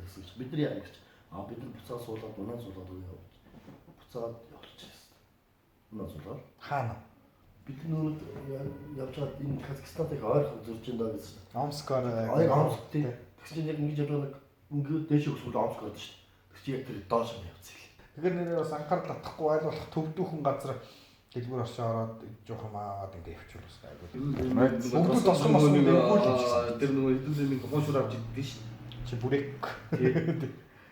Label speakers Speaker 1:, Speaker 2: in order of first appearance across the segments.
Speaker 1: гэсэн чинь бид нар яа гэж бид нар буцаад суулгаад унаа суулгаад өгөө явж. Буцаад явуулчихсан. Унаа суулгаад
Speaker 2: Хаана?
Speaker 1: Бид нөө явж байгаад энэ Казахстанд их ойрхон зурж ин даа гэсэн.
Speaker 2: Омскоор
Speaker 1: Аяг Омск тий. Тэгсэн чинь яг ингэж явж байгаа нэг ингээд дээш өгсгөл Омск ордог шүү дээ. Тэр чинь яг тэр доош нь явцсан юм.
Speaker 2: Тэгэхээр нэрээ бас анхаарал татахгүй аль болох төвдүүхэн газар дэлгүүр оршоо ороод жоох юм аваад ингээ явчихвал бас айгүй. Бүгд тосгон мосгон дэргүүл юм шиг санагдав.
Speaker 3: Тэр нөгөө хэдүүлээ нэг тухайн шур авч идсэн шүү
Speaker 2: Чи бүрек.
Speaker 3: дээ.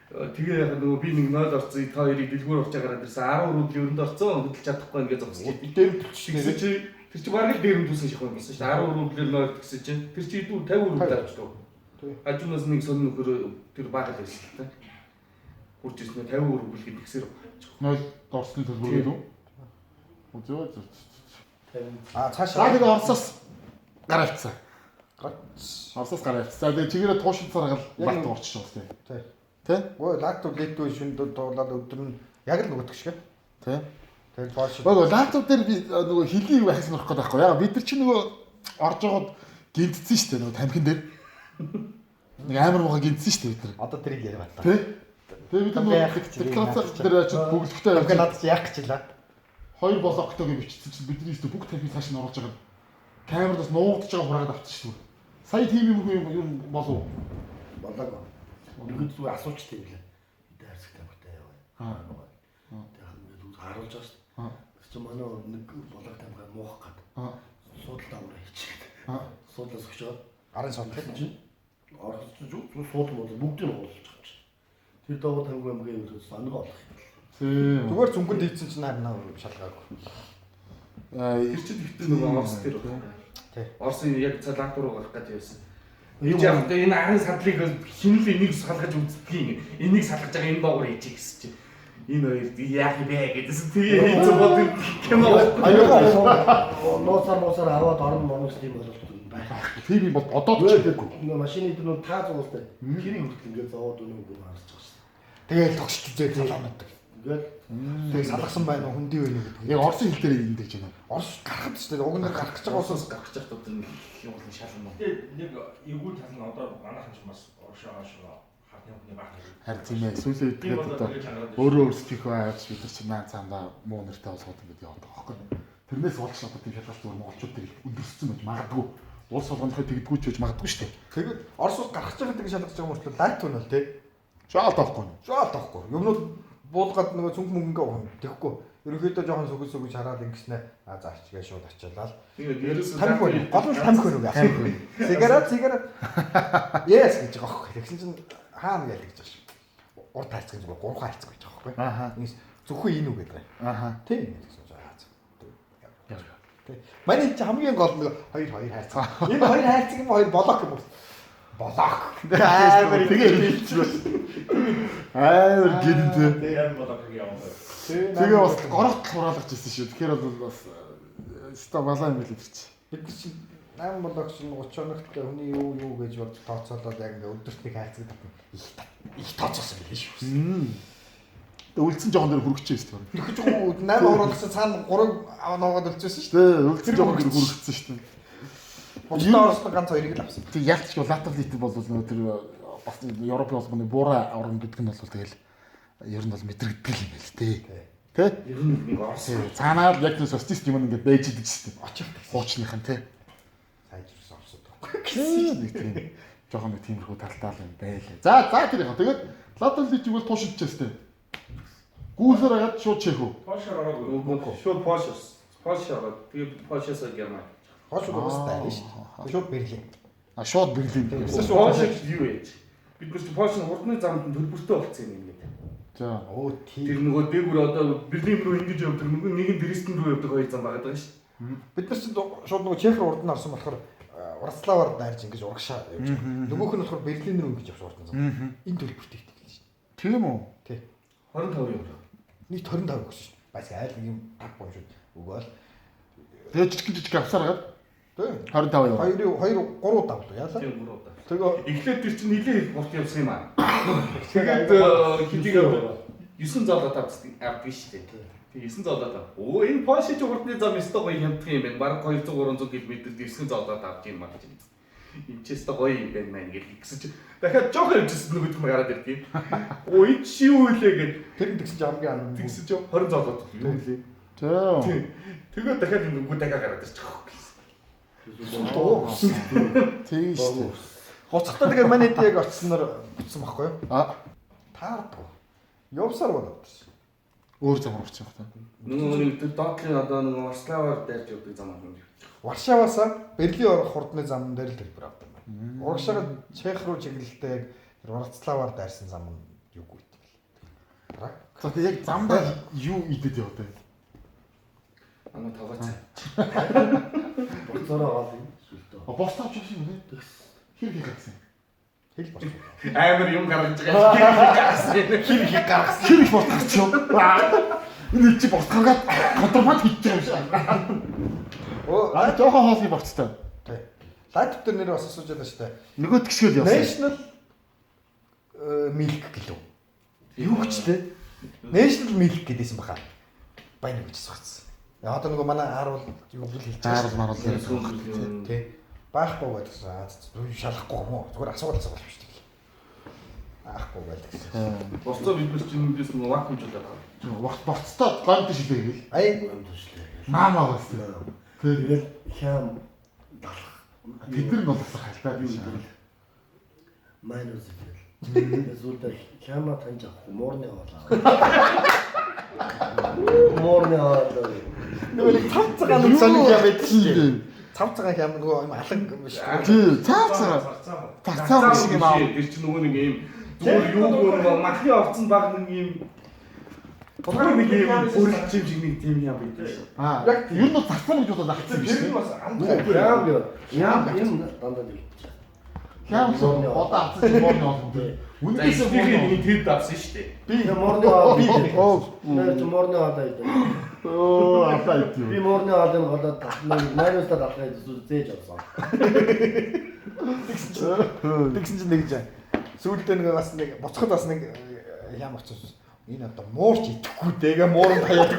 Speaker 3: Тэгээ яг нөгөө би нэг 0 орсон, та хоёрыг дэлгүүр орж гараад ирсэн. 10 рубль өрөнд орсон. Хөдөлж чадахгүй ингээ зогсож.
Speaker 2: Дээр төлчих
Speaker 3: Тэгсэн чи тэр чи бараг л дээрэм түсэн ших юм болсон шүү дээ. 10 рублээр 0 тэгсэн чинь тэр чи идүү 50 рубль авч дөө.
Speaker 2: Тий.
Speaker 3: Хажуунаас нэг сонин нөхөр тэр бага л байсан л та. Хурж ирсэн нь 50 рубль гэдэг тэгсэр.
Speaker 4: 0 орсны төлбөр гэдэг үү? Үзөө зү.
Speaker 1: 50
Speaker 2: А цаашаа.
Speaker 4: За тэгээ Оросоос гараа авцсан.
Speaker 2: Гарц.
Speaker 4: Оросоос гараа авцсан. За тэгээ чигээрээ туушин царгал
Speaker 2: Яг
Speaker 4: лат орчих шээ.
Speaker 2: Тий.
Speaker 4: Тэ?
Speaker 2: Гүй лату литүү шүнд дуулаад өдөр нь яг л нөгөөдөг шиг.
Speaker 4: Тэ?
Speaker 2: Тэгэл Польш.
Speaker 4: Нөгөө лату дээр би нөгөө хилийн юу хайсан нөрөх гэдэг байхгүй яа. Бид нар чи нөгөө орж байгаад гинтсэн шүү дээ нөгөө тамхин дээр. Нэг амар муухай гинтсэн шүү дээ бид нар.
Speaker 2: Одоо тэрийг яриа батлаа.
Speaker 4: Тэ? Тэгээ бид нар
Speaker 2: Тамхи яах
Speaker 4: нөгөө
Speaker 2: гэж байна,
Speaker 4: деклараци
Speaker 2: наад чи.
Speaker 4: дээр очиж бөглөхтэй
Speaker 2: Тамхи
Speaker 4: явж
Speaker 2: над чи яах гэж лээ.
Speaker 4: хоёр болоогтой гэж бичсэн чинь бидний өстө бүх тамхи цааш нь оруулж байгаа. Камераас нуугдж байгаа хураагаад авчихсан шүү дээ. Сая тийм юм юм юм болов.
Speaker 1: болоогүй. Ерөнхийдөө зүгээр асуучтай юм лээ. Эдээ хайрцаг тамхитай яваа.
Speaker 4: Аа.
Speaker 1: Тэгээд ингээд үз харуулж байгаа шүү
Speaker 4: Аа.
Speaker 1: дээ. Тэр чинь манай нэг болоог тамхи муухах гад.
Speaker 4: Аа.
Speaker 1: Суудал давраа хийчихээд.
Speaker 4: Аа.
Speaker 1: Суудлаас өгчөөд
Speaker 2: Гарын суудлал.
Speaker 1: тэгсэн чинь орсон чинь зүгээр суудал муудал бүгдийг нь хуулж байгаа юм чинь. Тэр дагуу тамхи амгаа юу санаг олох юм.
Speaker 4: Тийм.
Speaker 2: Зүгээр зүнгэнд ийдсэн чинь харин шалгаагүй.
Speaker 4: Аа,
Speaker 3: Тэр чинь тэгтээ нөгөө Орос дээр байна.
Speaker 2: Тий.
Speaker 3: Оросын яг цалаатуу руу гарах гэж байсан.
Speaker 1: Юм
Speaker 3: Чи яг энэ арын садлыг хин л энийг салгаж үздгийг. Энийг салгаж байгаа энэ доогуур хийчих гэсэн чинь. Энэ хоёр яах юм бэ гэдсэн. Тэгээ хийсэн бод кино.
Speaker 1: Аюу нуусаар муусаар аваад орон моно гэсэн юм бололт юм байх.
Speaker 4: Тийм юм бол бодоод ч хэлээгүй.
Speaker 1: Нөгөө машины дээр нөө таа зуултай. Тэрийг хүртэл ингээд зовоод өнөө өгөө харж байгаа шүү дээ.
Speaker 2: Тэгэл тогшч үзээд салаанаад.
Speaker 1: Ингээд
Speaker 2: Тэгээ салгасан байна уу хөндий байна уу гэдэг.
Speaker 4: Яг Оросын хэл дээр ингэж байна.
Speaker 2: Орос гарахад ч тийм уг нь гарах гэж байгаа
Speaker 3: Оросоос
Speaker 2: усаас
Speaker 3: гарах гэж байхдаа тэр нэг юм бол шал юм.
Speaker 5: Тэгээ нэг эвгүй тал нь одоо манайхан ч бас урагшаа хойшоо хардны хүний баах нэг.
Speaker 4: Харин тийм ээ. Сүүлийн үед
Speaker 5: Тийм
Speaker 4: тэгээд
Speaker 5: бол
Speaker 4: одоо
Speaker 5: тэгэж хангараад
Speaker 4: өөрөө өөрсдийнхөө авч бид нар чинь наа цаандаа муу нэртэй болгоод ингэж яваад байгаа байхгүй. Тэрнээс болж одоо тийм шалгалт зүгээр монголчууд тэр их өндөрссөн байж магадгүй. Улс болгоныхоо тэгдэггүй ч байж магадгүй шүү дээ.
Speaker 2: тэгээд Оросоос гарах гэж байгаа тэгэж шалгаж байгаа мөртлөө лату нь бол тий.
Speaker 4: Жаалт байхгүй.
Speaker 2: Жаалт таахгүй. Юмнууд буулгаад нөгөө цүнх мөнгөө ухна. Тэгэхгүй. Ерөнхийдөө жоохон сүгэж сүгэж хараад ингэснэ. А за ачгаа шууд ачаалал.
Speaker 3: Тэгээд ерөөсөө
Speaker 2: Тамхи байна. Гол нь тамхи байна уу? Сигарет сигарет. Yes гэж байгаа байхгүй. Тэгсэн чинь хаана гээл гэж байгаа шүү. Урд хайрцаг зүгээр гурван хайрцаг гэж байгаа байхгүй.
Speaker 4: Аха.
Speaker 2: Ингэс зөвхөн энэ үг гэдэг юм.
Speaker 4: Аха.
Speaker 2: Тийм гэсэн чинь аа за. Тий. Манай чи хамгийн гол нь хоёр хоёр хайрцаг. Энэ хоёр хайрцаг юм хоёр блок юм уу? Блок. Амар
Speaker 4: Тэгээ хэлчихвэ. Амар гинтэй.
Speaker 5: Яг болоо гэх юм байна.
Speaker 4: Тэгээ бас горогт хураалгаж ирсэн шүү. Тэгэхээр бол бас ста балаа юм билээ тэр чи.
Speaker 2: Бид нар чинь 8 блок чинь 30 хоногт хүний юу юу гэж бод тооцоолоод яг ингээ өдөрт нэг хайрцаг татна. Их их тооцоосон билээ шүү.
Speaker 4: Тэгээ үлдсэн жоохон дээр хүргэчихсэн шүү дээ.
Speaker 2: Тэгэж 8 хураалгасан цаана 3 нуугаад үлдсэн шүү.
Speaker 4: Тэ үлдсэн жоохон дээр хүргэчихсэн шүү дээ.
Speaker 2: Бусдаа орсон ганц хоёрыг л авсан.
Speaker 4: Тэг ялч латвалит бол нөгөө тэр бас Европын улс буура орн гэдэг нь бол тэгэл ер нь бол мэдрэгдэл юм байл тээ. Тэ?
Speaker 3: Ер нь нэг Орос
Speaker 4: Тэ. Цаанаа л яг нэг социалист юм ингээд байж идэг шүү дээ.
Speaker 2: Очих
Speaker 4: Хуучных нь тэ.
Speaker 2: сайжирсан орсод байхгүй.
Speaker 4: Нэг тийм жоохон нэг тиймэрхүү талтай л юм байлээ. За за тэр яг тэгээд латвалит бол туушилжээс тээ. Гүүсээр хагаад шууд чех үү?
Speaker 5: Польшоор ороогүй.
Speaker 3: Шууд Польш орсон. Польш ороод тэгээ Польшоос Герман.
Speaker 2: Хойш угаас дайрна шүү дээ. Шууд Берлин.
Speaker 4: А шууд Берлин.
Speaker 3: Польш юу яаж? Бид нар чи Польш нь хурдны замд нь төлбөртэй болсон юм ингээд.
Speaker 4: За.
Speaker 2: Оо
Speaker 3: Тэр
Speaker 2: тийм.
Speaker 3: нөгөө дээгүүр одоо Берлин рүү ингэж явдаг, нөгөө нэг нь Дрезден рүү явдаг хоёр зам байгаа даа шүү.
Speaker 2: Бид нар чинь шууд нөгөө Чех рүү урд нь орсон болохоор Вроцлаваар дайрж ингэж урагшаа явж байгаа. Нөгөөх нь болохоор Берлин рүү ингэж явж урд нь зам. Энэ төлбөртэй итгэл шин.
Speaker 4: Тийм үү?
Speaker 2: Тий.
Speaker 3: 25 евро.
Speaker 2: Нийт 25 өгсөн шин. Бас айл нэг юм таг бом шүү. Өгөөл.
Speaker 4: Тэгээ жижиг жижиг авсаар хагаад
Speaker 2: Тий.
Speaker 4: 25 евро.
Speaker 2: 2 2 3 давлуу яалаа.
Speaker 3: Тийм гурав удаа.
Speaker 2: Тэгээ
Speaker 3: Эхлээд тэр чинь нилээ их урт явсан юм аа.
Speaker 2: тэгээд
Speaker 3: Тэгээд хэдийг 9 зоолоод авдаг шүү дээ. Тэгээ 9 зоолоод ав. Өө энэ Польш чи хурдны зам өстой гоё хямдхан юм байна. Бараг 200 300 км-д 9 зоолоод авч юм байна гэж. Энд ч өстой гоё юм байна мэн гэл гэсэн чи дахиад жоохон явжсэн нөгөөх нь гараад ирдэг юм. Өө энэ чи юу илээ гэд
Speaker 2: Тэр нь тэгсэн чи хамгийн ан
Speaker 3: тэгсэн чи 20 зоолоод юу илээ.
Speaker 4: За.
Speaker 3: Тэгээд дахиад нүгүү дахиад гараад ирчих.
Speaker 4: Тийм шүү дээ.
Speaker 2: Гоцохтой тэгээд манай хэд яг очсноор очсон байхгүй юу?
Speaker 4: А
Speaker 2: Таардаг. Явсаар болоод ирсэн.
Speaker 4: өөр замаар очих юм байна.
Speaker 3: Нөгөө нэг тэр доотлын одоо нөгөө Варславаар дайрч явдаг зам юм.
Speaker 2: Варшаваас Берлин орох хурдны зам дээр л төлбөр авдаг юм байна. Урагшаага Чех руу чиглэлтэй яг тэр Варцлаваар дайрсан зам нь юугүй юм бэл. Трак.
Speaker 4: За тэг яг замдаа юу идэд яваад вэ?
Speaker 3: Ана таваац.
Speaker 1: Боцороо гол юм сүлдөө.
Speaker 4: Бос авч явсан юм бэ? Хэр их гарсан?
Speaker 2: Хэл босон.
Speaker 3: Амар юм гаргаж байгаа. Хэр их гаргасан.
Speaker 2: Хэр их гаргасан.
Speaker 4: Хэр их бос гарч юм? Энэ чи бос гаргаад контрабанд хийж байгаа юм шиг.
Speaker 2: Өө
Speaker 4: Аа жоохон хоолны борцтой.
Speaker 2: тий. Лайт дээр нэр бас асууж байлаа шүү дээ.
Speaker 4: Нөгөө тэгшгэл явсан.
Speaker 2: National Milk гэлүү. Юу гэж те? National Milk гэдээсэн баха. Баян гэж асуусан. Одоо нөгөө манай аар бол юу л хэлж байгаа
Speaker 4: Заарл марал яриад байгаа юм.
Speaker 2: Тий. Байхгүй гэдэгсэн. Аа шалахгүй юм уу? Зүгээр асуувал асуувал шүү дээ. Аахгүй байдагсан.
Speaker 3: Боцоо бид нар чинь эндээс нөгөө вакуумжуулаад байгаа.
Speaker 4: Борцтой гомд шилээ гэл.
Speaker 2: Ая
Speaker 1: Гомд шилээ.
Speaker 4: Маамаа бас.
Speaker 1: Тэгэл хям далах.
Speaker 4: Тэд нар нь бол бас хальтаа биш.
Speaker 1: Майнус гэл. Зүйлдээ хяма таньж авахгүй муурны хоол аваа. Муурны хоол.
Speaker 2: Нөгөө нэг цав цагаан нэг сонин хям байдаг шүү дээ. Цав цагаан хям нөгөө юм алан биш.
Speaker 4: Тий, цав цагаан. Зарцаа шиг юм аа.
Speaker 3: Тэр чинь нөгөө нэг юм зүгээр юу нөгөө махны овцон баг нэг юм тулгаар нэг юм өрөлж юм шиг нэг тийм юм байдаг шүү.
Speaker 4: Аа, яг ер нь бол зарцаа гэж бодоод авчихсан биш.
Speaker 5: Тэр нь бас ам
Speaker 1: Хям юу? Хям юм дандаа нэг.
Speaker 4: Хям одоо авчихсан чинь муурны хоол юм.
Speaker 3: Үнэндээс
Speaker 4: Үнэндээс муурны
Speaker 3: нэг тэд авсан шүү дээ.
Speaker 1: Би муурны хоол.
Speaker 4: Би
Speaker 1: Би муурны хоол идэх.
Speaker 4: Оо, авлаа идэх.
Speaker 1: Би муурны хоолыг голоод татнаа майнустаа татнаа зээж авсан.
Speaker 2: Тэгсэн чинь нэг жаа. Сүүлдээ нэг бас нэг буцахад бас нэг хям очсон. Энэ одоо муурч идэхгүй дэгээ мууранд хаяад.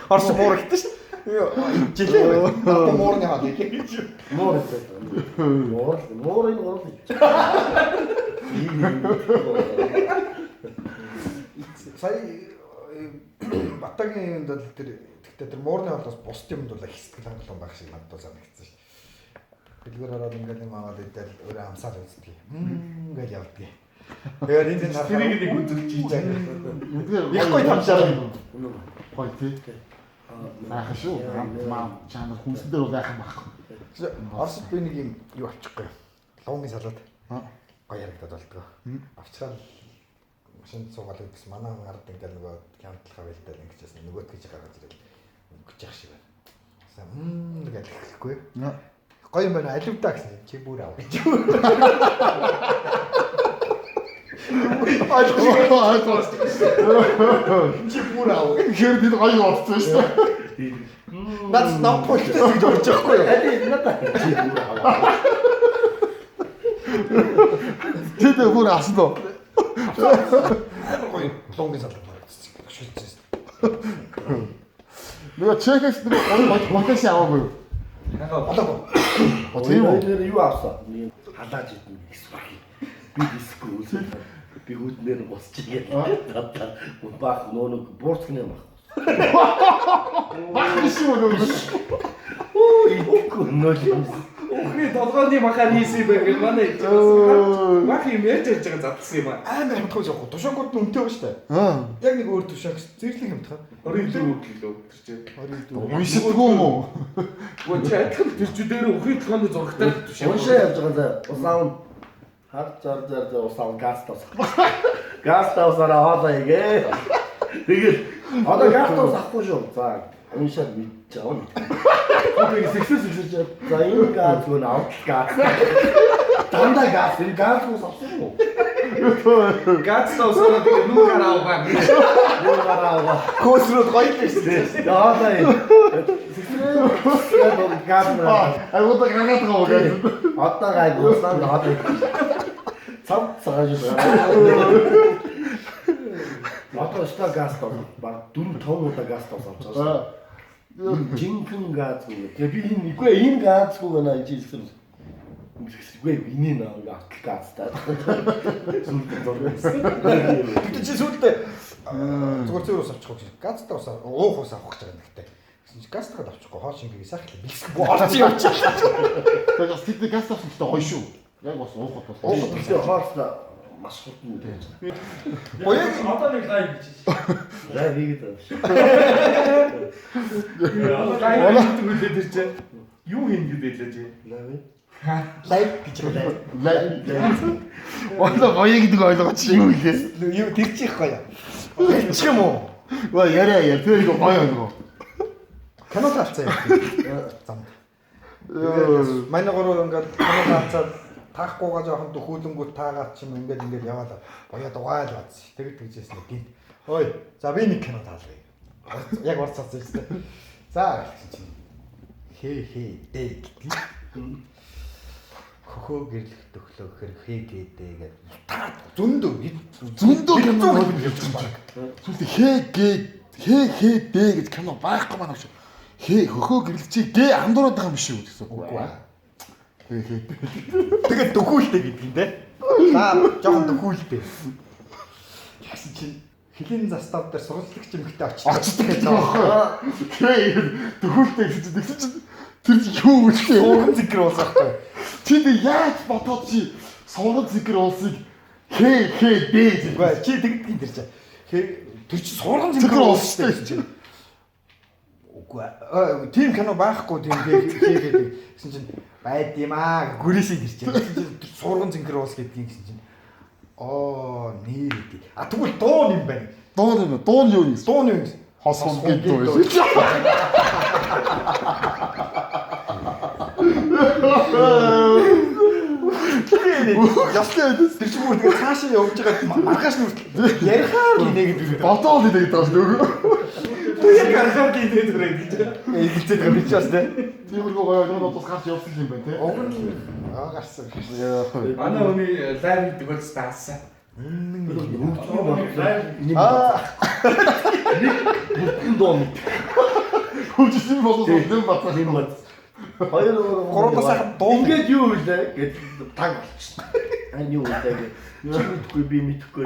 Speaker 2: Орс муур ихтэй шүү. Жилээ. Одоо муурны хоол идэх гэж.
Speaker 1: Муур идэх. Муур муурын гурал идэх.
Speaker 2: Сая Батагийн юмд бол тэр тэгтээ тэр муурны хоолоос бусд юмд бол их сэтгэл хангалуун байх шиг надад бол санагдсан шүү. Дэлгүүр ороод ингээл юм аваад идэл өөрөө амсаад үздэг. Ингээл явдаг. Тэгээд энэ энэ
Speaker 3: Тэрийг нэг үзүүлж хийж
Speaker 4: Үнэхээр
Speaker 2: Их гоё тамшаар.
Speaker 4: Гоё тий. Сайхан шүү. Мам чанар хүнсэн дээр бол айхан байхгүй.
Speaker 2: Оросд би нэг юм юу авчихгүй. Луунгийн салат.
Speaker 4: Аа.
Speaker 2: Гоё ярагдаад болдгоо. Авчраад машинд суугаад гэсэн манай хүн ард ингээл нөгөө хямдлахаа байлдал ингэжсэн нөгөөт гэж гаргаж ирэл өнгөж явах шиг байна. Асан гэж хэлэхгүй. Гоё юм байна аливдаа гэсэн чи бүр ав гэж. Чи бүр ав.
Speaker 4: Тэгэхээр бид гоё бодсон шүү дээ.
Speaker 2: Наад ном полтес гэж орж байгаа юу?
Speaker 1: Аль надаа. Чи бүр аваа.
Speaker 4: Тэд бүр авсан доо.
Speaker 2: Амар гоё луунгийн салат харагдчихсан. Шүлжсэн.
Speaker 4: Нөгөө чекээс нөгөө гоё мотеш аваагүй юу?
Speaker 2: Болоогүй.
Speaker 4: О тийм үү?
Speaker 1: Тэр юу авсан? Нэг халааж идэнэ гэсэн. Би диско үзсэн. Би хүүднээр нь босчихгээ. Надаа баах нөө нэг буурцгны юм ах.
Speaker 4: Бах биш юм уу нөгөө?
Speaker 1: Оо идэхгүй нөл юм.
Speaker 3: Өхний толгойн махаар хийсэн юм байна гэл манай ээж бас мах юм ярьж ярьж байгаа задлсан юм аа.
Speaker 2: Амар хямдхан байсан байхгүй. Тушаангууд нь үнэтэй байгаа шүү дээ.
Speaker 4: Аа.
Speaker 2: Яг нэг өөр тушаан гэсэн зэрлэг хямдхан.
Speaker 3: 24 кг тэр чинь.
Speaker 2: 24.
Speaker 4: Уншдаггүй юм уу?
Speaker 3: Гөө чи адилхан тэр чи дээр өхний толгойн зурагтай тушаан.
Speaker 1: Уншаа явж байгаа заа. Ус аав. Хар зар зар зар ус аав газ тус. Газ тавсараа хоолоо игээ. Тэгэл одоо газ тус авахгүй шүү. За уншаад мэдчихэж байгаа. Би сэгсэр сэгсэрч за энэ газ гүн авт газ. Дандаа газ энэ газ ус авсан юм уу?
Speaker 3: Газ тавсараа тэгээ нүүр гараа аваа.
Speaker 1: Юу гараа аваа.
Speaker 2: Хөөсрөөд гоё л байсан.
Speaker 1: Хоолоо. Сэгсрээ газ маа.
Speaker 4: Агуудаа гаргаад байгаа уу гэж.
Speaker 1: Одоо гайг услаа хоолоо. Цав цагааж байгаа. Одоо өстой газ тав. Баг 4 5 удаа газ тав авч байгаа. Жинхэнэ газгүй. Тэгээ би энэ үгүй энэ газгүй байна гэж хэлсэн. Үгүй энийг нэг автал газтай. Сүлд зураг.
Speaker 2: Тэгтээ чи сүүлдээ зүгээр цэвэр ус авчих гэж. Газтай ус уух ус авах гэж байгаа нэгтэй. Гэсэн чи газтайгаа авчихгүй хоол шингэгээ сайхан бэлсэх боо орж явчихлаа.
Speaker 4: Тэгээд бас тэдний газ авсан гэхдээ гоё шүү. Яг бас уухад бас.
Speaker 1: Уухад гэхдээ хоол маш хурдан байж байгаа.
Speaker 2: Гоёг
Speaker 5: Одоо нэг лайв хийчих.
Speaker 1: Лайв хийгээд байгаа шүү.
Speaker 3: Одоо лайв хийдэг үлээ тэр чинь. Юу хийнэ гэдэг лээ чи.
Speaker 1: Лайв.
Speaker 2: Лайв гэж байгаа.
Speaker 4: Лайв. Одоо гоё гэдэг ойлгооч юу лээ.
Speaker 2: Юу тэр чих гоё. Ярьчих юм уу?
Speaker 4: Ва яриа яа тэр их гоё ойлгоо.
Speaker 2: Кино талцсан юм. Замд. Манай гурав ингээд кино талцаад таахгүйгаа жоохон дөхүүлэнгүүт таагаад чим ингээд ингээд яваал боёо дугаал бац. Тэг тэгжээс нэг гинт. Ой, за би нэг кино таалгая. Яг урд цац юм. За гэсэн чинь хээ хээ дэ гэдэг. Хөхөө гэрлэх төхлөө гэхэр хээ гээ дэ гэдэг. Таад зөндөө
Speaker 4: зөндөө кино явж байгаа юм. Сүлд хээ гээ хээ хээ дэ гэж кино байхгүй маань шүү. Хээ хөхөө гэрлэх чи гээ андуураад байгаа юм биш үү гэсэн.
Speaker 2: Үгүй аа.
Speaker 4: Хээ хээ.
Speaker 2: Тэгээд дөхүүлтэй гэдэг юм те. За жоохон дөхүүлтэй. Тэгсэн чинь хөлийн застав дээр сургуулагч эмэгтэй очдог гэж байгаа.
Speaker 4: Хээ дөхүүлтэй гэсэн чинь тэгсэн чинь тэр юу вэ?
Speaker 2: Сурган зэгэр уулзах байхгүй.
Speaker 4: Чи би яаж бодоод чи сурган зэгэр уулсыг хээ хээ дэ гэж.
Speaker 2: Үгүй чи тэгдгийг тэр чинь. Хээ тэр чи сурган
Speaker 4: зэгэр
Speaker 2: зэгэр
Speaker 4: уулстай
Speaker 2: уулстай чинь. Үгүй тийм кино байхгүй тийм хээ хээ гэдэг. Гэсэн чинь байд юм аа гүрээсээ тэр чинь. Гэсэн чинь тэр сурган зэгэр уулс гэдгийг гэсэн чинь оо нэр гэдэг. А тэгвэл дуу юм байна.
Speaker 4: Дуу юм. Дуу нь юу юм?
Speaker 2: Дуу нь юу юм?
Speaker 4: Хос хонгийн дуу юм.
Speaker 2: Ястай тэр чинь бүр тэгээ цаашаа явж байгаа маргааш нь хүртэл ярихаар гинэ гэдэг.
Speaker 4: Бодоол гэдэг байгаа шүү дээ.
Speaker 3: Яг гарахаар гинэ түрээ гэж.
Speaker 2: Эгэлцээд байгаа би ч бас тэ.
Speaker 4: Тиймэрхүү гоё ойлгоод бас гарч явсан юм байна те.
Speaker 2: Уг нь гарсан.
Speaker 3: Манай хүний лайв хийдэг бол даасан.
Speaker 2: Аа
Speaker 1: Бүтэн дуу мэд.
Speaker 4: Хөгжсөн болов нэм бацаа.
Speaker 1: Нэм бац. Хоёр
Speaker 2: Гурван сайхан дуу.
Speaker 1: Ингээд юу вэ гэд таг болчихсон. Ань юу вэ гэж. Чи мэдэхгүй би мэдэхгүй.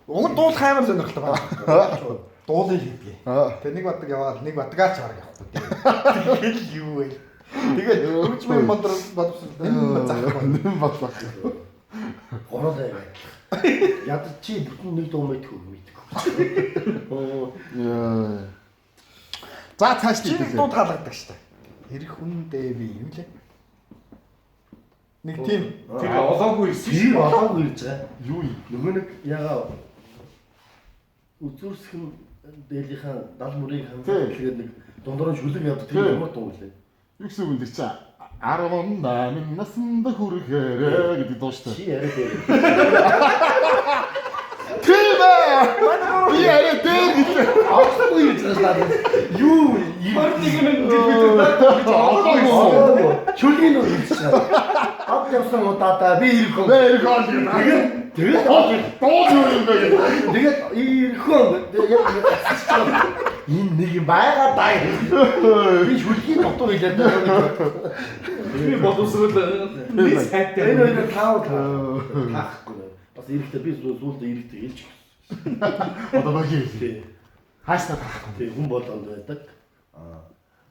Speaker 2: Уг нь дуулах амар сонирхолтой байна. Дуулыг хийдгээ. Тэгээ нэг бадаг яваал нэг бадгаач бараг явахгүй. Тэгэл юу вэ? Тэгээд хөгжмийн бодор бодсон нэм бацаахгүй.
Speaker 4: Нэм бацаа.
Speaker 1: Гурван лайв. Ядаж чи бүтэн нэг дуу мэдэхгүй мэдэхгүй. Оо
Speaker 4: Яа. За цааш
Speaker 2: Чи нэг дуу таалгадаг шүү дээ. Ирэх хүн дээ би юм лээ. Нэг тийм
Speaker 3: Тэр олоогүй ирсэн
Speaker 1: тийм
Speaker 3: шүү.
Speaker 1: олоогүй ирж байгаа.
Speaker 4: Юу юм?
Speaker 1: Нөгөө нэг ягаа үзүүрсхэн дээлийнхаа дал мөрийг хангаад тэгээд нэг дундорон шүлэг явдаг тэр ямар дуу лээ.
Speaker 4: Юу гэсэн үг юм тэр чинь 18 наснд хүрэхээрээ гэдэг дуу шүү дээ.
Speaker 1: Чи яриад байв.
Speaker 4: Тийм ээ. Би яриа дээр гэж.
Speaker 1: Авахгүй гэж байгаа надад. Юу юм
Speaker 3: 21 жил бид
Speaker 4: Олоогүй.
Speaker 1: Шүлгийн нь ирж байгаа. Ав явсан удаадаа би ирэх хүн.
Speaker 4: Би ирэх хүн.
Speaker 1: Тэгээд
Speaker 4: Тэгээд дуу юу юм бэ гэдэг.
Speaker 1: тэгээд ирэх хүн. Тэгээд яг гацчих байгаа. Энэ нэг юм байгаа даа. Би шүлгийн дутуу хэлээд байгаа.
Speaker 3: Би боловсрол нэг сайтай.
Speaker 1: Энэ хоёр тав таахгүй. Бас эрэхтэй би сүүлдээ эрэхтэй хэлж өгсөн.
Speaker 4: Одоо багийн хэл.
Speaker 1: Тий.
Speaker 4: Хаашаа таахгүй.
Speaker 1: Тий хүн болгонд байдаг. Аа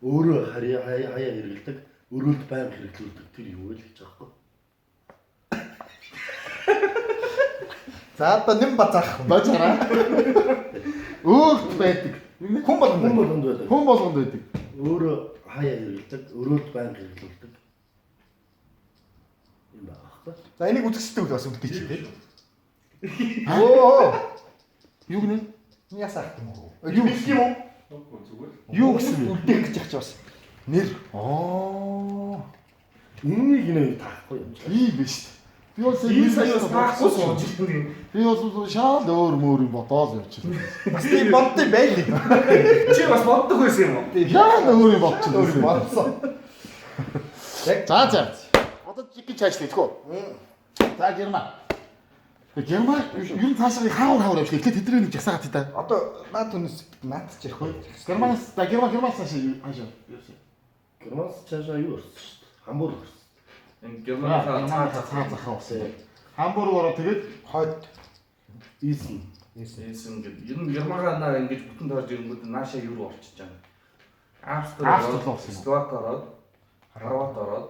Speaker 1: өөрөө харьяа хаяа хэрэглэдэг, өрөөлд байнга хэрэглүүлдэг тэр юу вэ л гэж аахгүй.
Speaker 2: За одоо нэм бацаах хүн.
Speaker 4: Бажаараа. Өөрт байдаг.
Speaker 2: Хүн болгонд
Speaker 1: Хүн
Speaker 2: байдаг.
Speaker 1: болгонд байдаг.
Speaker 4: Хүн болгонд байдаг.
Speaker 1: Өөрөө хаяа хэрэглэдэг, өрөөлд байнга хэрэглүүлдэг. Юм байгаа байхгүй.
Speaker 2: За энийг үзэсгэлтэй үл бас үлдээч тий. Оо.
Speaker 4: Юу гинэ?
Speaker 2: Ясаах юм уу?
Speaker 4: Юу
Speaker 2: юм уу?
Speaker 5: Үгүй зүгээр.
Speaker 4: Юу гэсэн бэ?
Speaker 2: Үлдээх гэж яах чи бас. Нэр.
Speaker 4: Аа.
Speaker 1: Энийг нэ таахгүй юм чи.
Speaker 4: Тийм биш. Би бол
Speaker 3: Энэ сая бас таахгүй сууж ирсэн.
Speaker 4: Би бол шал өөр мөр юм бодоол явчихлаа.
Speaker 2: Бас тийм боддсон байл.
Speaker 3: Чи бас боддог байсан юм уу?
Speaker 4: Яа өөр юм бодчихлоо.
Speaker 2: Өөр бодсон. Яг
Speaker 4: За за. Одоо жиг чаашлаа тэгвэл. За Герман. Герман ер нь цаашаа хаавар хаавар явчихлаа. Тэгэхээр тэдний нэг жасаагаад тий та.
Speaker 2: Одоо наад хүнээс наад ч ярих уу?
Speaker 4: Германаас за Герман Германаас цаашаа хаашаа.
Speaker 1: Германс цаашаа юу өрсөн шүү дээ. Хамбург өрсөн.
Speaker 3: Энэ Германыхаа
Speaker 4: цаа захаа болсон. Хамбург ороод тэгээд
Speaker 2: Хойд
Speaker 1: Ийсэн.
Speaker 3: Ийсэн гэдэг. Ер нь Германаа ингэж бүтэн таарж ирэнгүүт наашаа юу руу орчиж байгаа. Австри
Speaker 4: Австри
Speaker 3: ороод,
Speaker 4: руу орсон юм.
Speaker 3: Словак ороод, Хорват ороод,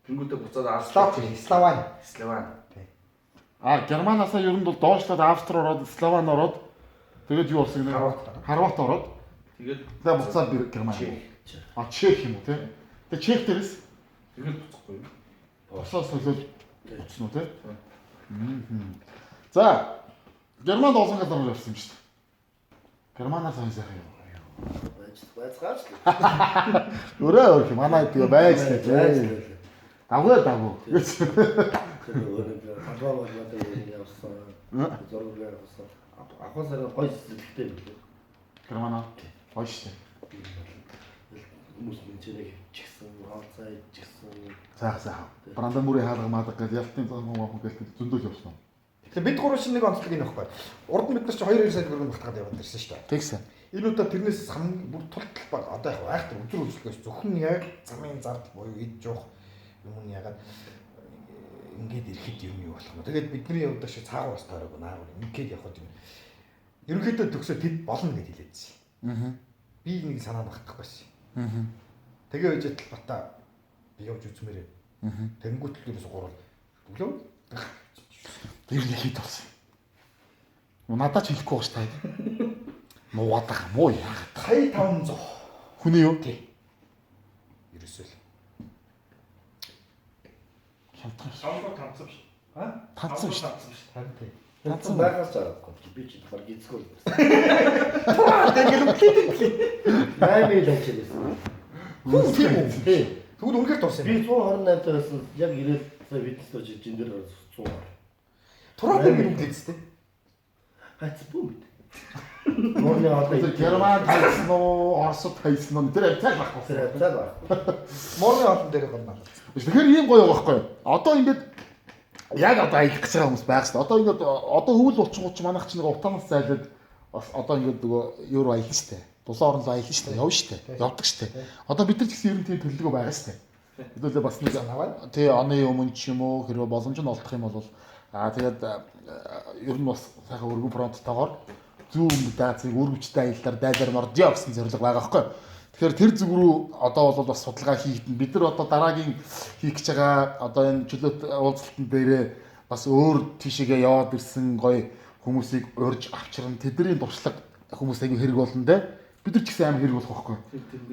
Speaker 3: тэнгуүтээ буцаад Австри,
Speaker 2: Словак, Словен.
Speaker 3: Словен.
Speaker 4: А Германаасаа ер нь бол доошлоод Австри ороод, Словен ороод тэгээд юу орсон гэнэ?
Speaker 3: Хорват.
Speaker 4: Хорват ороод
Speaker 3: Тэгээд
Speaker 4: тэгээд буцаад Герман.
Speaker 3: Чех.
Speaker 4: А Чех юм уу те? Тэгээд Чех дээрээс
Speaker 3: Тэгээд буцахгүй юу?
Speaker 4: босоо солиод буцсан уу те? За Германд олон газар руу явсан юм шүү дээ. Германаар сайн сайхан юм.
Speaker 1: Байж байцгаач л.
Speaker 4: Өрөө өөр юм манай тэгээ байж л
Speaker 1: Байж
Speaker 4: дээ.
Speaker 1: л.
Speaker 4: Давгүй давгүй.
Speaker 1: Тэр өөрөө талбай болоод явсан. Зураг явсан. Авахсаар гоё сэтгэлтэй билээ.
Speaker 4: Германаа гоё шүү дээ.
Speaker 1: Хүмүүс минь чирэг хөвчихсэн, хоолцоо идчихсэн.
Speaker 4: Сайхан сайхан. Бранденбургийн хаалга маалга гэж ялтын зам мөн гэж зөндөл явсан.
Speaker 2: Тэгэхээр бид гурав чинь нэг онцлог энэ байхгүй. Урд нь бид нар чинь 2 2 сая төгрөг багтгаад яваад ирсэн шүү дээ.
Speaker 4: Тэгсэн.
Speaker 2: Энэ удаа тэрнээс хамгийн бүр тул тал баг одоо яг айхтар үзэр үйлчлэгээс зөвхөн яг замын зардал буюу эд жуух юм нь ягаад ингээд ирэхэд юм юу болох юм. Тэгээд бидний явдаг шиг цаагаар бас тойроогүй наагур ингээд явхад юм. Ерөнхийдөө төгсөө тэд болно гэж хэлээдсэн.
Speaker 4: Аа.
Speaker 2: Би нэг санаа багтах байсан.
Speaker 4: Аа.
Speaker 2: Тэгээ үжил бата би явж үзмээр.
Speaker 4: Аа.
Speaker 2: Тэнгүүт л ерөөсө гурвал өглөө.
Speaker 4: Тэр нэг хит болсон. Надад ч хэлэхгүй багш та. Нуугаад байгаа мó яагаад.
Speaker 2: Сая 500.
Speaker 4: Хүний юу?
Speaker 2: Тий. Ерөөсөө л.
Speaker 4: Хямдхан.
Speaker 5: Самбар танцсан биш.
Speaker 2: А?
Speaker 4: Танцсан биш.
Speaker 5: Танцсан биш.
Speaker 2: Харин тий.
Speaker 1: Танцсан байгаас ч аргагүй. Би чи баг гизгүй л байсан.
Speaker 2: Тэгэл өглөө.
Speaker 1: 8 ил хачаад байсан.
Speaker 2: Хүн тийм үү?
Speaker 1: Тий.
Speaker 2: Тэгвэл үнэхээр дурсан
Speaker 1: Би
Speaker 2: юм.
Speaker 1: 128 таа байсан. Яг ирээд сая биднээс жижигэн дээр 100.
Speaker 2: Тураад ингэ өглөө зү.
Speaker 1: Хайц бүү мэд. Морны одоо
Speaker 4: Тэр Герман тайсан уу, Оросд тайсан уу тэр авцааг байхгүй.
Speaker 1: Тэр хавцаа байхгүй.
Speaker 2: Морны олон дээр гол надад.
Speaker 4: Тэгэхээр ийм гоё байгаа байхгүй юу? Одоо ингээд яг одоо аялах гэж байгаа хүмүүс байх шүү дээ. Одоо ингээд одоо өвөл булчингууд ч манайх ч нэг утаанаас зайлаад бас одоо ингээд нөгөө юу руу аялна шүү дээ. Дулаан орн руу аялна шүү дээ. Явна шүү дээ. Явдаг шүү дээ. Одоо бид нар ч гэсэн ер нь тийм төлөвлөгөө байгаа шүү дээ. Хэдүүлээ бас нэг тий оны өмнө ч юм уу хэрвээ боломж нь олдох юм бол аа тэгээд ер нь бас сайхан өргөн фронттойгоор зүүн даацыг өргөвчтэй аяллаар дайлаар мордё гэсэн зорилго байгаа байхгүй юу? Тэгэхээр тэр зүг рүү одоо бол бас судалгаа хийгдэн. Бид нар одоо дараагийн хийх гэж байгаа одоо энэ чөлөөт уулзалтан дээрээ бас өөр тийшээгээ яваад ирсэн гоё хүмүүсийг урьж авчирна. Тэдний туршлага хүмүүс аягүй хэрэг болно те. Бид нар ч гэсэн амар хэрэг болох байхгүй юу?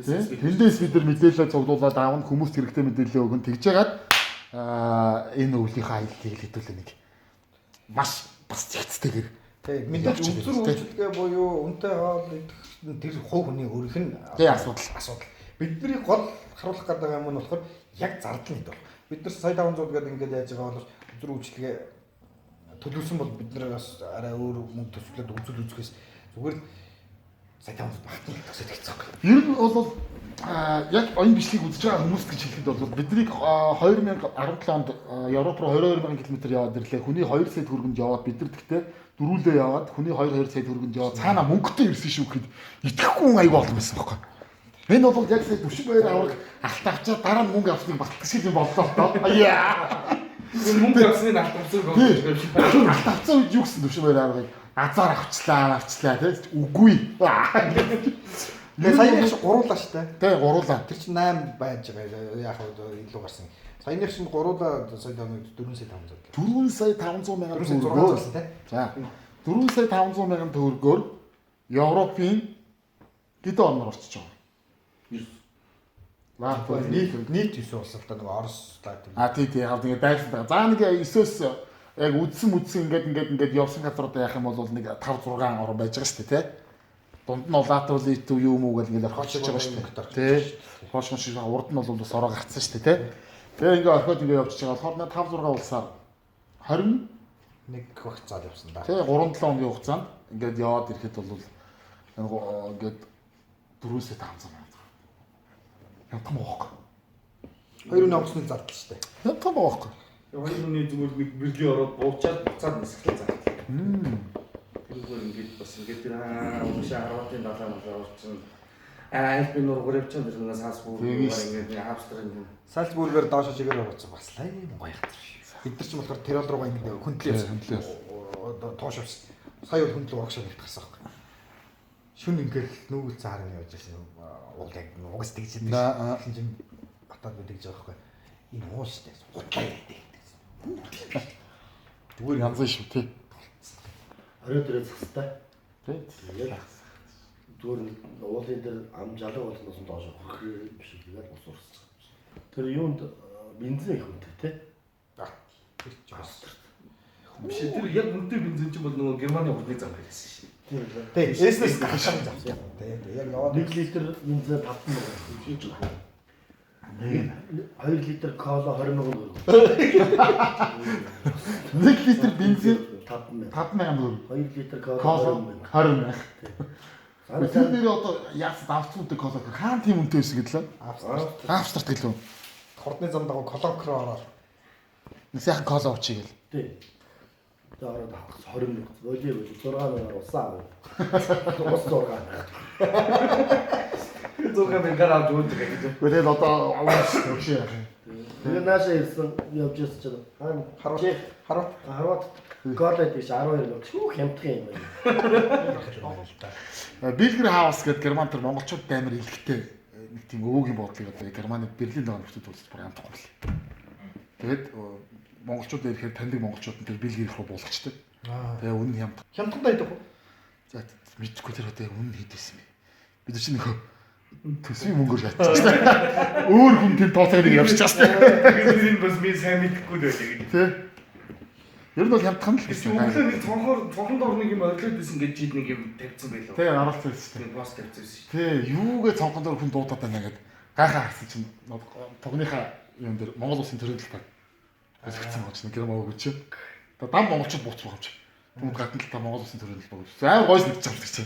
Speaker 4: Тэ? Тэндээс бид нар мэдээлэл цуглуулад аавна хүмүүст хэрэгтэй мэдээлэл өгөн тэгж яагаад энэ өвлийнхээ аяллыг л хэдүүлээ нэг маш бас зэгцтэйгээр
Speaker 2: Тий, мэдээж
Speaker 4: Явж
Speaker 2: өнцөр
Speaker 4: байгаа
Speaker 2: үйлчлэгээ буюу үнэтэй хоол идэх нь тэр хувь хүний өөрийнх нь
Speaker 4: Тий, асуудал.
Speaker 2: асуудал. Бидний гол харуулах гэдэг юм нь болохоор яг зардал нь хэд болох. Бид нар сая 500 гэдэг ингээд яаж байгаа бол өнцөр үйлчлэгээ төлөвлөсөн бол бид нар бас арай өөр мөнгө төсвөлөд үзэл үзэхээс зүгээр л сая 500 багтан төсөөд хэцүү байхгүй.
Speaker 4: Ер нь бол яг энэ бичлэгийг үзэж байгаа хүмүүс гэж хэлэхэд бол биднийг 2017 онд Европ руу 22 мянган км яваад ирлээ. Хүний 2 сая төгрөгөнд яваад бид нар тэгтээ дөрүүлээ яваад хүний 2 2 сая төгрөгөнд яваад цаана мөнгөтэй ирсэн шүү гэхэд итгэхгүй хүн аягүй олон байсан байхгүй. Энэ бол яг сая 42 авраг алт авчаад дараа нь мөнгө авсныг баттгах шиг юм боллоо л доо. Яа.
Speaker 3: Мөнгө авсны алт авсан юм шиг.
Speaker 4: Алт авсан үед юу гэсэн 42 аврагыг азар авчлаа авчлаа тий. Үгүй.
Speaker 2: Тэгээ саяных шиг гуруулаа штэ.
Speaker 4: Тий гуруулаа.
Speaker 2: Тэр чинь 8 байж байгаа. Яг хөө илүү гарсан. Саяных шиг гуруулаа сая 4 сая 500.
Speaker 4: 4 сая 500 мянган
Speaker 2: 4 сая 600
Speaker 4: төгрөгөөр
Speaker 2: болсон тий.
Speaker 4: За 4 сая 500 мянган төгрөгөөр Европын хэдэн орноор орчиж байгаа. Латви
Speaker 2: Нийт нийт 9 улс л да нэг Орос Латви.
Speaker 4: А тий тий хав тэгээ дайрсан байгаа. За нэг 9-өөс яг үдсэн мүдсэн ингээд ингээд ингээд явсан газруудаа яах юм бол нэг 5 6 орн байж байгаа шүү дээ тий. Дунд нь Латви Литв юу мүү гэл ингээд орхиж байгаа шүү дээ. Тий. Хоош моши урд нь бол бас ороо гарцсан шүү дээ тий. Тэгээ ингээд орхиод ингээд явчихж байгаа болохоор 5 6 улсаар 20
Speaker 2: Нэг хугацаад явсан да.
Speaker 4: Тэ 3 7 хоногийн хугацаанд ингээд яваад ирэхэд бол ингээд 4 сая 500 мянга. Хямдхан байгаа байхгүй.
Speaker 2: Хоёр хүний онгоцны зардал штэ.
Speaker 4: Хямдхан байгаа байхгүй.
Speaker 3: Хоёр хүний зүгээр нэг бэрлийн ороод буучаад буцаад нисгэлээ зардал. Тэрүүгээр ингээд бас ингээд тэр уушаа Хорватын далаа малаа орчин Альпийн нуруугаар явчихсан тэр нэг Салцбург
Speaker 4: Тийм
Speaker 3: ингээд Австри ингээд
Speaker 2: Салцбургээр доош чигээр орсон бас л аим гоё газар шүү. Бид нар ч болохоор Тирол руугаа ингээд хөндлөө явсан.
Speaker 4: Хөндлөө явсан.
Speaker 2: Тоош явсан. Сая бол хөндлөө урагшаа нэгт гарсан байхгүй. Шүн ингээд нүүгэл цаар нь явж байсан. Уул яг угс тэгж идэв.
Speaker 4: Аа.
Speaker 2: Тэгсэн чинь батаад би тэгж байгаа байхгүй. Энэ уул шүү дээ. Худлаа яриад гэсэн.
Speaker 4: Зүгээр янз шүү тий.
Speaker 1: Орой дээрээ застай.
Speaker 4: Тий.
Speaker 1: Тэгээд зүгээр нэг уулын дээр ам жалга болсноос нь доош хөрхөө биш тэгээд ус урсчих. Тэр юунд бензин их үнэтэй тий.
Speaker 2: Тэр ч бас.
Speaker 3: Биш тэр яг үнэтэй бензин чинь бол нөгөө Германы хурдны зам байсан шин.
Speaker 1: Тийм л.
Speaker 2: Тий, эснес гашаан зам. Тий, яг яваад
Speaker 1: 1 литр бензин 5 мянга хийж байгаа. 2 литр кола 20 мянга төгрөг.
Speaker 4: 1 литр бензин
Speaker 1: 5 мянга.
Speaker 4: 5 мянган төгрөг.
Speaker 1: 2 литр кола
Speaker 4: Кола
Speaker 1: 20 мянга.
Speaker 4: 20 мянга.
Speaker 1: Санаа
Speaker 4: Тэр нэр одоо яасан давц үнэтэй кола гэхээр хаан тийм үнэтэй байсан гэдлээ.
Speaker 2: Австрид
Speaker 4: Австрт гэлөө.
Speaker 2: хурдны зам дагуу Колонк руу ороод
Speaker 4: Нэг сайхан кола уучиг гэл.
Speaker 1: Тий. Тэгээ ороод авах 20 мянга. Болий болий 6 мянгаар усаа авах. Ус 6 мянга.
Speaker 3: 6 мянгаар авч өгч байгаа гэж.
Speaker 4: Гэхдээ тэгэл одоо авах өгшөө яах юм.
Speaker 1: Тэгээ наашаа ирсэн явж ирсэн чинь хаана
Speaker 2: Хорват
Speaker 1: Чех
Speaker 2: Хорват
Speaker 1: Хорват кола гэдэг чинь 12 мянга. Шүүх хямдхан юм байна.
Speaker 4: Билгер хаус гэдэг герман төр монголчууд амар илгтэй нэг тийм өвөгийн бодлыг одоо Германы Берлинд байгаа нөхцөл үйлсэж бүр амтахгүй л. Тэгээд монголчууд ирэхээр таньдаг монголчууд нь тэр Билгер рүү буулгачдаг. Тэгээ үнэн хямд.
Speaker 2: Хямдхан дайдаг уу?
Speaker 4: За мэдхгүй тэр одоо яг үнэн хэд байсан бэ? Бид нар чинь нөхөө төсвийн мөнгөөр шатчихсан. Өөр хүн тийм тооцоог нэг явчихсан.
Speaker 3: Тэгээд энэ бас би сайн мэдэхгүй л байлаа гэж.
Speaker 4: Тэ. Ер нь бол хямдхан л гэсэн.
Speaker 3: Өглөө нэг цонхоор цонхон доор нэг юм орлоод байсан гэж чид нэг юм тавьсан байлаа.
Speaker 4: Тэ оруулсан байсан шүү дээ.
Speaker 3: Нэг пост тавьсан байсан шүү.
Speaker 4: Тэ юугээ цонхон доор хүн дуудаад байна гэд гайхаа харсан чинь тугныхаа юм дээр Монгол улсын төрийн талаар хэлчихсэн байгаа чинь герман өгч чи. Одоо дам монголчууд бууц байгаа юм чи. Түүнд гадна л та Монгол улсын төрийн талбай гэж. Амар гойс нэгж байгаа юм чи.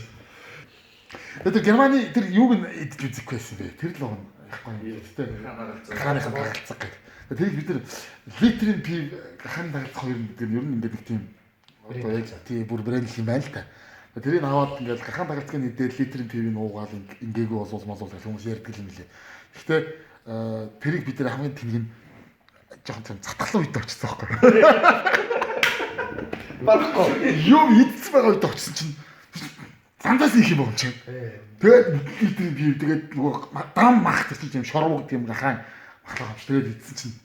Speaker 4: Тэгээд тэр Германы тэр юуг нь идэж үзэхгүй байсан бэ? Тэр л байгаа юм яахгүй юм. Гэтэ ханыхан дагалцаг гэдэг. Тэрийг бид нар литрийн пив хан дагалцах хоёр гэдэг нь ер нь ингээд нэг тийм одоо яг тийм бүр брэнд юм байна л та. Тэрийг аваад ингээд гахан дагалцгийн идээд литрийн пивийг уугаал ингээгүй болвол молвол гэх хүмүүс ярьдаг юм лээ. Гэхдээ тэрийг бид нар хамгийн тэнэг нь жоохон тийм затглан үед очсон байхгүй.
Speaker 2: Барахгүй.
Speaker 4: Юм идсэн байгаа үед очсон чинь зандаас их юм байгаа юм чинь. Тэгээд литрийн пив тэгээд нөгөө дам мах тэр чинь юм шорвог тийм гахаан махлаа авч тэгээд идсэн чинь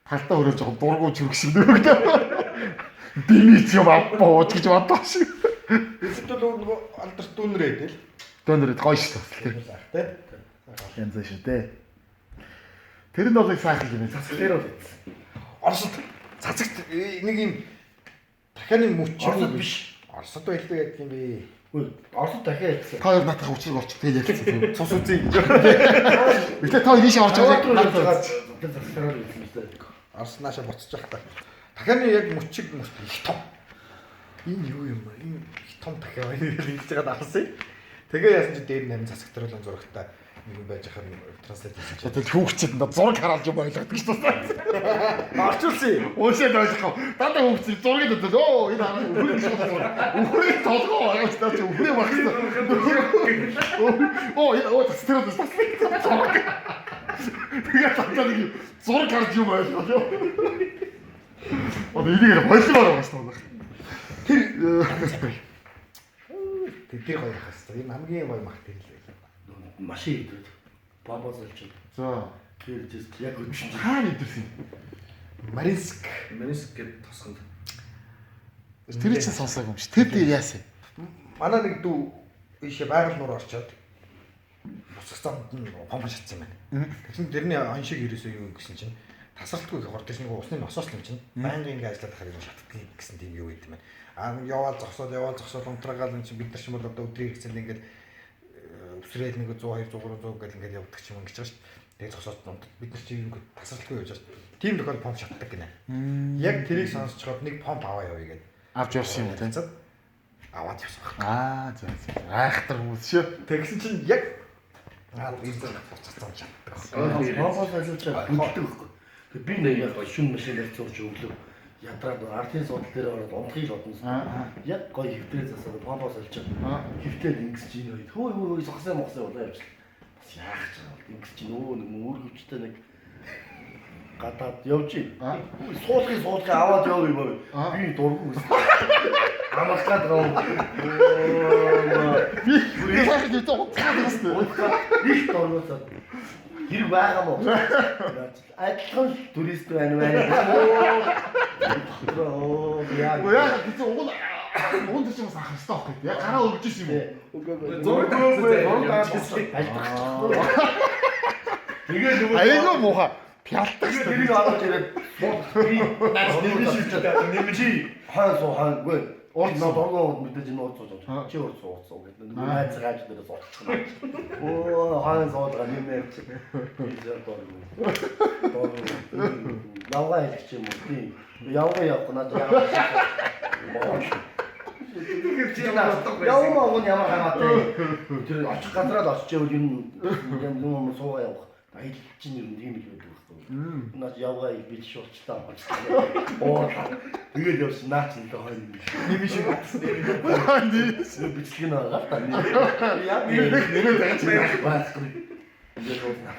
Speaker 4: талтаа өрөө жоохон дургу чүрэг шиг нөгөөдөө. Димич юм авбаа гэж бодлоо шиг.
Speaker 2: Бид бол нөгөө алдарт дүүнрээ идэл.
Speaker 4: Дөнөрөд гоё шүү дээ.
Speaker 2: Заах тий.
Speaker 4: Янз шүү дээ. Тэр нь бол их сайхан юм байна.
Speaker 1: Цацаг дээр бол идсэн.
Speaker 2: Оросд цацагт нэг юм дахианы мөч
Speaker 1: Оросд биш.
Speaker 2: Оросд байлгүй яадаг юм бэ?
Speaker 1: Үгүй Оросд дахиад идсэн.
Speaker 4: Та хоёр наатах учрыг олчих тэгэл ярьсан тийм.
Speaker 2: Цус үзье гэж.
Speaker 4: Гэтэ та ийшээ орж
Speaker 1: Хорват руу
Speaker 4: байгаа.
Speaker 1: явж байгаа тэр цацгаар л идсэн шүү дээ.
Speaker 2: Орос нааша буцаж явах та. Дахианы яг мөчиг мөч их том. Энэ юу юм бэ? Энэ их том дахиа байна гэж ингэж байгаа авсан. Тэгээ яасан чи дээр нь харин цацагт руу зурагтай нэг юм байж хахаар транслейт хийсэн чинь.
Speaker 4: Тэгэл хүүхчэд нь зураг хараалж юм ойлгодог шүү дээ.
Speaker 2: Орчуулсан.
Speaker 4: Уушаад ойлгох. Дандаа хүүхчэд зургийг үзэл өө энэ хараа үхрийн зураг. Үхрийн толгой байгаа ч наа чи үхрийн багсан. Оо энэ оо тэр бас зураг. Тэгээ дандаа нэг зураг харж юм ойлгоо. Одоо энийг болмоор байгаа шүү дээ.
Speaker 2: Тэр тэр гоё байх хэвээр. Энэ хамгийн гоё мах тэр л байлаа.
Speaker 1: Машин идээд баба золж
Speaker 4: За
Speaker 1: тэр жист яг өчсөн.
Speaker 4: хаана идэрсэн юм?
Speaker 2: Маринск.
Speaker 3: Маринск гэдэг тосгонд.
Speaker 4: Тэр чинь сонсоогүй юм чи. Тэр дээр яасан юм?
Speaker 2: Манай нэг дүү ийшээ байгаль нуур орчоод буцах замд нь помп шатсан юм байна. Тэгсэн тэрний он шиг ерөөсөө юу гэсэн чинь тасралтгүй их хурд нэг усны носоос л юм чинь байнгын ингэ ажиллаад байхаар юм шатдгийг гэсэн тийм юу гэдэг юм байна. Аа нэг яваал зогсоод яваал зогсоод унтраагаал энэ чинь бид нар ч юм бол одоо өдрийн хэрэгцээнд ингээд үсрээл нэг 100 200 300 гэл ингээд явдаг ч юм ингэж байгаа шүү дээ. Тэгээ зогсоод унт бид нар чи юм тасралтгүй явж байгаа шүү дээ. Тийм тохиол помп шатдаг гинэ. Яг тэрийг сонсчоод нэг помп аваа явъя гэдэг.
Speaker 4: Авч явсан юм уу те?
Speaker 2: Аваад явсан баг.
Speaker 4: Аа за за. Айхтар хүмүүс шүү.
Speaker 2: Тэгсэн чинь яг аа энэ буцах зам шатдаг.
Speaker 1: Баба золж бүлдэг байхгүй. Тэгээ би нэг яг шүн машин дээр зурж өглөө. Ядраад артын суудал дээр ороод унтахыг бодсон. Яг гоё хөвтрээ засаад помпо сольж. Хөвтөл ингэс чинь хоёр. Хөө хөө хөө сохсоо мохсоо болоо явчихлаа. Бас яах ч юм бол ингэс чинь өө нэг үүргэвчтэй нэг гадаад явж. Суулгын аваад яв юм аа. Би дургу гэсэн. Амрах гад гоо.
Speaker 4: Би сайхан гэж унтгаад байсан.
Speaker 1: Их дургуусаад хэрэг байгаа мó. Адилхан л турист байна байна. Оо яа.
Speaker 4: Яа гэсэн уг нь тэр чинь бас ах хэвээр байхгүй. Яг гараа өгж ирсэн юм уу?
Speaker 1: Үгүй ээ.
Speaker 3: Зураг
Speaker 1: Зураг балдах. Тэгээ нөгөө
Speaker 4: Айгүй муухай. Пялтах
Speaker 1: Тэгээ тэрийг аваад ирээд би нэмэн шилжээд нэмэн чи хойн суу хойнгүй. Урд нөө дургуун мэдээж энэ ууц сууж. Чи урд сууцсан гэдэг. Нөгөө найз гааж дээрээ суучихна. Оо хойн суулгаа нэмээ чи. Би зэр дургуун. Дургуун. Явгаа хэлэх юм уу? Тийм. Явгаа явах надад яваа.
Speaker 3: Тэгэхээр чи ямар утга байсан.
Speaker 1: Яваа уг нь ямар хамаатай. Тэр очих газраа л очиж ивэл энэ юм юм суугаа явах. Аялал чинь ер нь тийм л байдаг байхгүй. Наач явгаа би шуурчлаа. Оо тэгээд явсан наач нь л хойно юм биш.
Speaker 2: Нэмэн шиг батсан.
Speaker 1: Бичлэг нь байгаа л та. Яг
Speaker 4: Нэмээ загаж
Speaker 1: байхгүй. Ингээд ууснаа.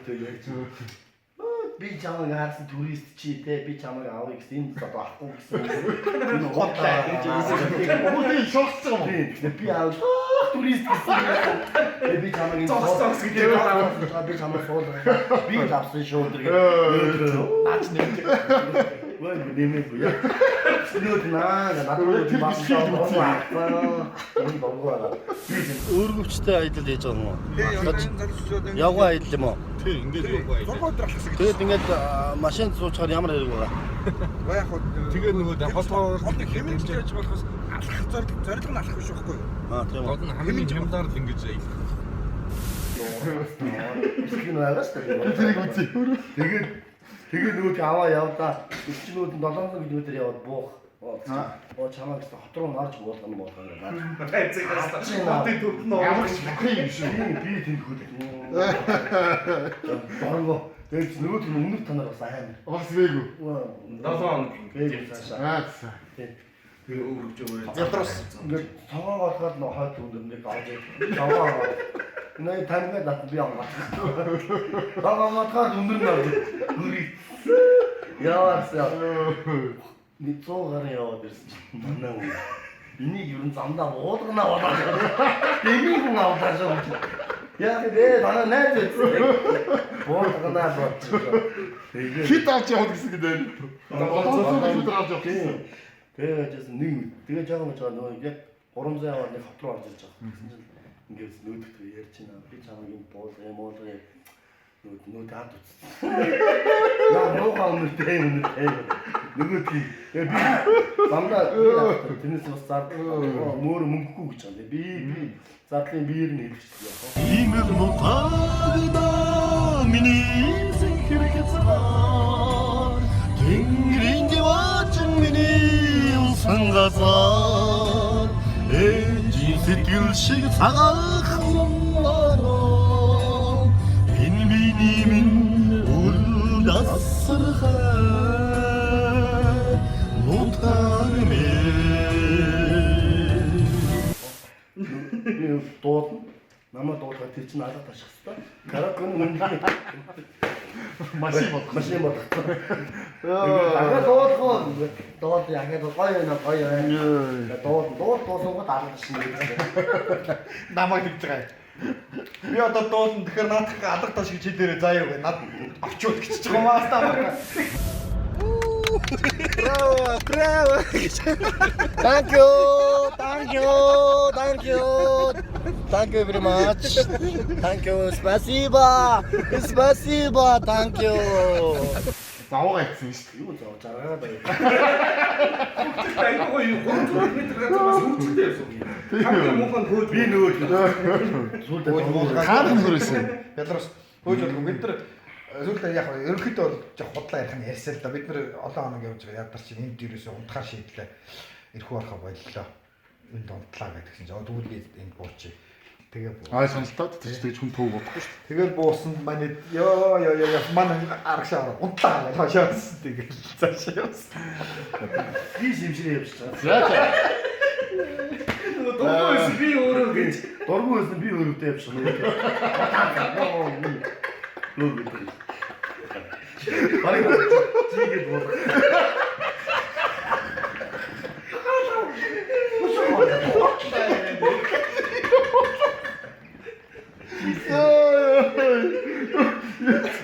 Speaker 1: Тэгээд яг чи би чамайг харсан турист чи те би чамайг авъя гэсэн энэ одоо авахгүй гэсэн. Энэ готлаа гэж хэлсэн.
Speaker 4: Үгүй шуурчихсан юм уу?
Speaker 1: Тийм. Тэгэхээр би аав турист гэсэн. Тэгээ би чамайг энэ
Speaker 3: Зогс зогс гэж яваад
Speaker 1: би чамайг суулгах. Би л авсан шүү тэр.
Speaker 2: Наач нэмж.
Speaker 1: Ой нэмээ буяа. Нүүд наа надад
Speaker 4: Тэр бичлэгийг үзье.
Speaker 1: Энэ дургу байгаа. Өөргөвчтэй аялал хийж байгаа юм уу? Явгаа аялал юм уу?
Speaker 6: Тий, ингээд явгаа аялал.
Speaker 2: 6 өдөр алхсан гэж.
Speaker 1: Тэгээд ингээд машинд суучаар ямар хэрэг байгаа?
Speaker 2: Уу яг хөө
Speaker 6: Тэгээ нөгөө холгоор
Speaker 2: гол нэг хэмнэж яаж болохоос алхах зорилго нь алхах биш байхгүй юу?
Speaker 1: Аа тийм үү.
Speaker 6: Гол нь хамгийн хямдаар л ингэж аялах.
Speaker 1: Бичлэг нь байгаа шүү дээ.
Speaker 4: Тэрийг үзье.
Speaker 1: Тэгээд тэгээд нөгөө тий аваа явдаа. Элчнүүд нь 700 км яваад буух. Оо чамаа гэсэн хот руу нарж буулгана буулгана гэдэг.
Speaker 3: Хотын төвд нь
Speaker 4: Ямар ч бүхэн юм шүү.
Speaker 1: Би тэнд хөлт. Доргоо. Тэгээд нөгөө тэр өмнөх танаар бас амар.
Speaker 4: Бас вээгүү.
Speaker 3: 7 хоног
Speaker 1: Вээгүү цаашаа.
Speaker 4: Аа за.
Speaker 3: Тэгээ өөрөж өгөө.
Speaker 2: Ядрус.
Speaker 1: Ингээд цогоо голгоод нөө хойд өндөр нэг авч цогоо. Нэ таньгаа нат би авах. Цогоо голгоод өндөр нь авч. Хөрий. Яваасаа. Нэг 100 гаруй яваад ирсэн чинь манай хүн. Энийг ер нь замдаа буулгана болоо. Дэмий хүн авлаа шүү. Яг дээ танаа найз байсан. Буулгана болчихсон. Тэгээд
Speaker 4: Хит авч явах гэсэн гэдэг. 700 км авч явах гэсэн.
Speaker 1: Тэгээ яжсэн нэг тэгээ жоохон мэж байгаа нөгөө яг 300 яваад нэг хот руу орж ирж байгаа. Тэгсэн чинь ингээд нүүдэх ярьж байна. Би чамайг юм буулгая, муулгая. Нүүд нүүд хаад үтсэн. Яа нуугаа өмнөтэй өмнөтэй. Нөгөө тийм. Тэгээ би замдаа тэрнээс бас зардал мөр мөнгөгүй гэж байгаа. Би зардлын биеэр нь хэлчихсэн яг.
Speaker 7: Имэр нутагда миний сэтгэл Тэнгэрийн диваачин миний усан газар Ээжийн сэтгэл шиг цагаах юмараа Энэ миний минь үл дасархай нутаг минь
Speaker 1: Би дуулна. Намайг дуулахад тэр чинь алга таших хэвээр. Караоке нь үнэхээр
Speaker 4: Машин бодох.
Speaker 1: машин бодох. Тэгээд дахиад дуулах уу? Дуул яхад гоё юм гоё юм. Дуул дуул дуусангууд алга ташна гэж.
Speaker 2: Намайг тэгж байгаа юм. Би одоо дуулна тэгэхээр наадах алга таш гэж хэлээрээ заа юу гэ. Над очиод гिचж байгаа юм аа таа.
Speaker 1: Браво, браво. Thank you. Thank you. Thank you. Thank you very much. Thank you. Спасибо. Спасибо. Thank you.
Speaker 4: Завуугаа ицсэн шүү дээ.
Speaker 1: Юу зав жаргаад байв.
Speaker 3: Айгүй юу 300 км газар бас хурцтай явсан. Хамгийн муухай нь хөөж
Speaker 1: Би нөгөө сүүлдээ
Speaker 4: Хаана нөхөр байсан?
Speaker 2: Белорус хөөж болго бид нар сүүлдээ яг ерөнхийдөө бол жоох худлаа ярих нь ярьсан л да. Бид нар олон хоног явж байгаа. Ядарч энд ерөөсөө унтахаар шийдлээ. Ирхүү орохоо боллоо. Энд унтлаа гэдгсэн чинь тэгвэл би энд буучи. Тэгээ буу.
Speaker 4: Ойлгомжтой тэр чинь тэгж хүн төв бодохгүй шүү дээ.
Speaker 2: Тэгэл буусан манай ёо ёо ёо манай арагшаа унтлаа гэж хашаа тэгэл цаашаа явсан.
Speaker 1: Би шимширээ явчихж байгаа.
Speaker 4: За за.
Speaker 3: Нөгөө дургүй байсан би өөрөө гэж.
Speaker 1: Дургүй байсан би өөрөвдөө явчих. Нөө гэдэг. Бараг чигээд болоо.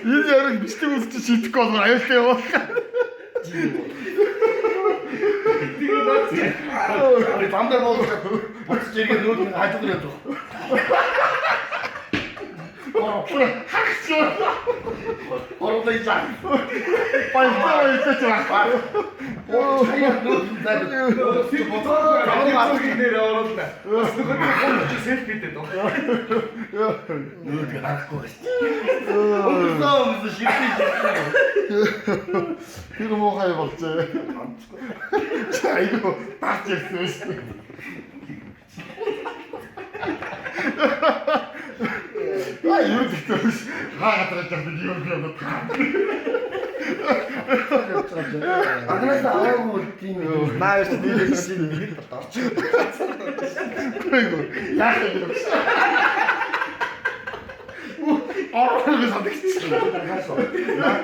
Speaker 4: Энэ яриг бичлэг үзчих шийдэхгүй бол аюултай яваа.
Speaker 1: Би замдаа буулгах буцаж ирээд нүүд хажуугаар явж байгаа. Гурлаа жаа.
Speaker 4: Баярлалаа баярлалаа.
Speaker 1: Хаяа нүүд зайд.
Speaker 3: Тэр боцоо замын нэр оруулна. Бас нөгөө гол селфи дээр доо.
Speaker 1: Нүүд харахгүй байна. Өнгөрсөн өмсөн ширтээ ширтээ.
Speaker 4: Тэр муухай болжээ. Чи айгу таач ярьсан шүү дээ. Аа юу гэдэг вэ? Хаа газар явж юм юм юм.
Speaker 1: Анханаас аваагүй тийм юм.
Speaker 2: Наа яаш нийлээд чи нэг л орч.
Speaker 4: Айгу яах юм бэ? Орох гэж санагдчихлаа.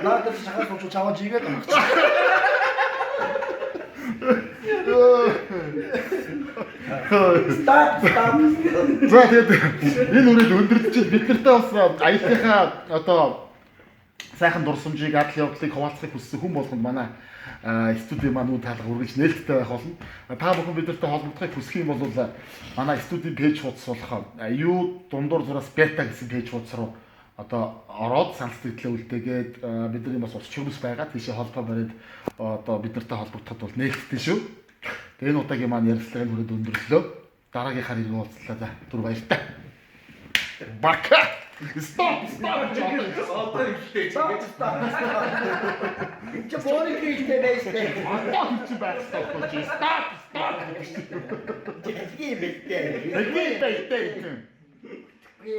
Speaker 1: Наа дээр шахаа сууч чаваа жигээд байгаа. Stop stop.
Speaker 4: За тэгээд энэ үрээд өндөрдөж бид нартай бас аяллахаа одоо сайхан дурсамжийг адал явдлыг хуваалцахыг хүссэн хүн болгонд манай студийн маань үн таалга үргэлж нээлттэй байх болно. Та бүхэн бид нартай холбогдохыг хүсэх юм бол манай студийн пэйж хуудас болох юу дундуур зураас бета гэсэн пэйж хуудас руу одоо ороод санал сэтгэлээ үлдээгээд бидний бас улс чөрөс байгаа. Тийшээ холбоо бариад одоо бид нартай холбогдоход бол нээлттэй шүү. Тэгээ энэ удаагийн маань ярилцлагын хүрээд өндөрлөө. Дараагийнхаар иргэн уулзлаа. За түр баяртай. Бака. Stop stop.
Speaker 3: Одоо ихтэй.
Speaker 1: Stop stop. Энд чи борыг хийхдээ байж тээ.
Speaker 4: Одоо чи байх stop болж. Stop stop.
Speaker 1: Дэлхий юм бэ тээ.
Speaker 4: Дэлхий баяртай.
Speaker 1: Би